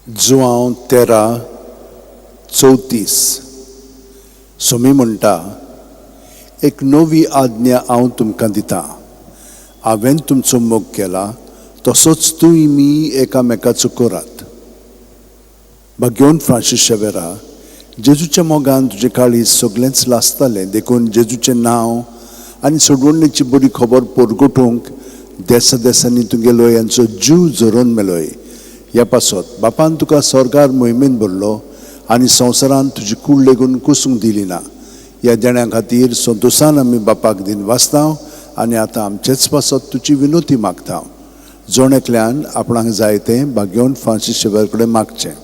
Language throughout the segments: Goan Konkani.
जुआंव 13:34 सोमी म्हणटा, एक नवी आज्ञा हांव तुमकां दितां, हांवें तुमचो मोग केला तसोच तुमी मी एकामेकाचो करात. भाग्योन फ्रांसीस शेवेरा, जेजूच्या मोगान तुजें काळीज सगळेंच लासतालें, देखून जेजूचें नांव आनी सोडवणेची बरी खबर परगटूंक देसा देसांनी तुगेलो यांचो जीव झरोवन मेलोय. ह्या पासत बापान तुका स्वर्गार मोहिमेन भरलो आनी संवसारांत तुजी कूड लेगून कुसूंक दिली ना. ह्या देण्या खातीर संतोशान आमी बापाक दिन वाचता आनी आतां आमचेच पासत तुजी विनोती मागता. जण एकल्यान आपणाक जाय तें भाग्योन फ्रांसीस शेवर कडेन मागचें.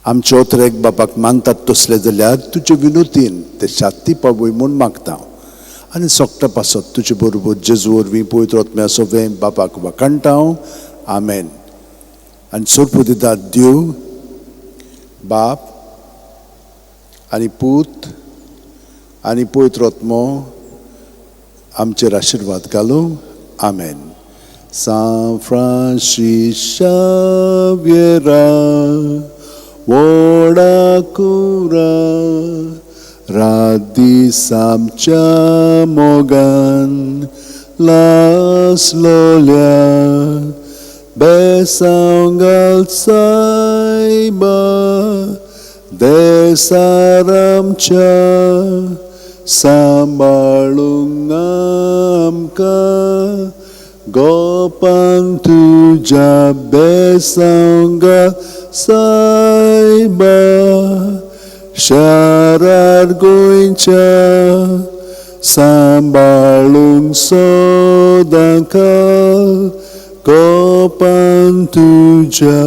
आमचे ओतरेक बापाक मानतात तसले जाल्यार तुजे विनोतीन ते शाती पावय म्हूण मागता आनी सोकटा पासत तुजे बरोबर जेजू वरवीं पवित्र आत्म्या सोवें बापाक वाखाणटा. आमेन. आनी सोरपू दिता देव बाप आनी पूत आनी पवित्र आत्मो आमचेर आशिर्वाद घालूं. आमेन. सांत फ्रांसीस शाव्येरा व्हडा कुरा रात दीस आमच्या मोगान लासलोल्या बेसांव घाल सायबा देसार आमच्या सांबाळूंक आमकां गोपान तुज्या बेसांव घाल सायबा शारार गोंयच्या सांबाळूंक सदांकाळ गोपान तुज्या.